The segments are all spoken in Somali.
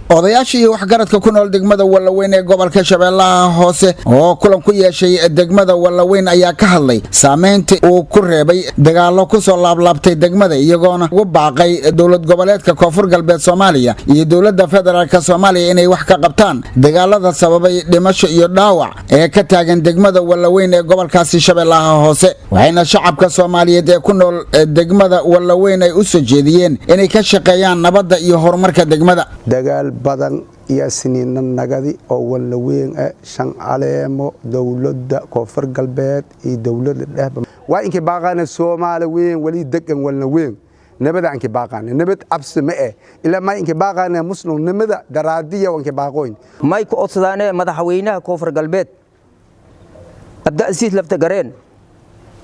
Odayaasha iyo waxgaradka ku nool degmada Wallaweyn ee gobolka Shabeellaha Hoose oo kulan ku yeeshay degmada Wallaweyn ayaa ka hadlay saameynta uu ku reebay dagaallo kusoo laablaabtay degmada, iyagoona ugu baaqay dowlad goboleedka Koonfur Galbeed Soomaaliya iyo dowladda federaalk Soomaaliya inay wax ka qabtaan dagaalada sababay dhimasho iyo dhaawac ee ka taagan degmada Wallaweyn ee gobolkaasi Shabeellaha Hoose. Waxayna shacabka Soomaaliyeed ee ku nool degmada Wallaweyn ay u soo jeediyeen inay ka shaqeeyaan nabadda iyo horumarka degmada. Dagaal badan iyo siniina nagadi oo Wallaweyn ah, Shan Caleemo, dowladda Koonfur Galbeed iyo dowladda dhehba waa inkii baaqaana. Soomaali weyn wali degan Wallaweyn nabada anki baaqaana, nabad cabsi ma eh ilaa ma inki baaqaana muslimnimada daraadiya wanki baaqoyn. May ku codsadaane madaxweynaha Koonfur Galbeed Cabdicasiis Laftagareen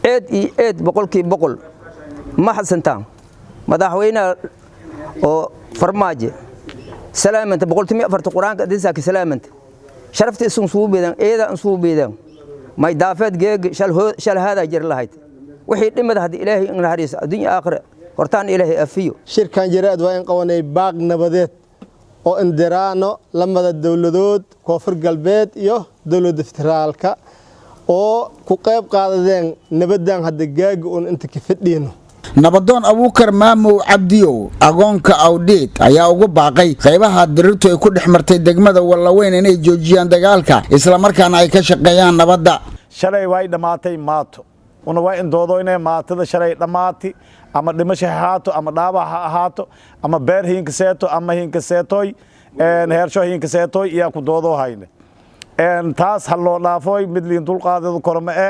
eed iyo eed, 100%. Ma xasantaan madaxweynaha oo Farmaajo salaamanta 114-ta qur-aanka disaaka salaamanta sharafta isun suubeedan eeda an suubeedan may daafeed geeg shalhaadaa jir lahayd wixii dhimada. Hadda Ilaahay in naxariiso adduunya aakhira hortaan Ilaahay afiyo. Shirkan jaraad waa in qabanay baaq nabadeed oo indiraano lamada dowladood, Koonfur Galbeed iyo dowladda federaalka, oo ku qayb qaadadeen nabaddan hadda gaaga uun inta ka fadhiino. Nabadoon Abuukar Maamow Cabdiyow Agoonka Awdhiid ayaa ugu baaqay qaybaha dirirtu ay ku dhex martay degmada Wallaweyn inay joojiyaan dagaalka, islamarkaana ay ka shaqeeyaan nabadda. Shalay way dhammaatay maato una waa in doodoyne maatada shalay dhammaati, ama dhimasho ha ahaato ama dhaawac ha ahaato ama beer hiinkaseeto ama hiinkaseetoy heersho hiinkaseetoy iyaa ku doodoo hayne. Taas ha loo dhaafoy mid liin dulqaadeedu korma e.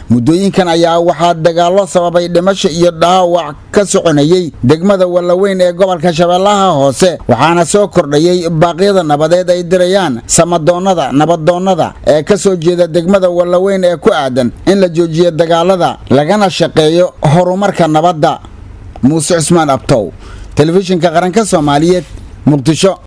Muddooyinkan ayaa waxaa dagaallo sababay dhimasho iyo dhaawac ka soconayey degmada Wallaweyn ee gobolka Shabeellaha Hoose, waxaana soo kordhayey baaqyada nabadeed ay dirayaan samadoonnada, nabadoonnada ee ka soo jeeda degmada Wallaweyn ee ku aadan in la joojiyo dagaalada lagana shaqeeyo horumarka nabadda. Muuse Cusmaan Abtow, Telefishinka Qaranka Soomaaliyeed, Muqdisho.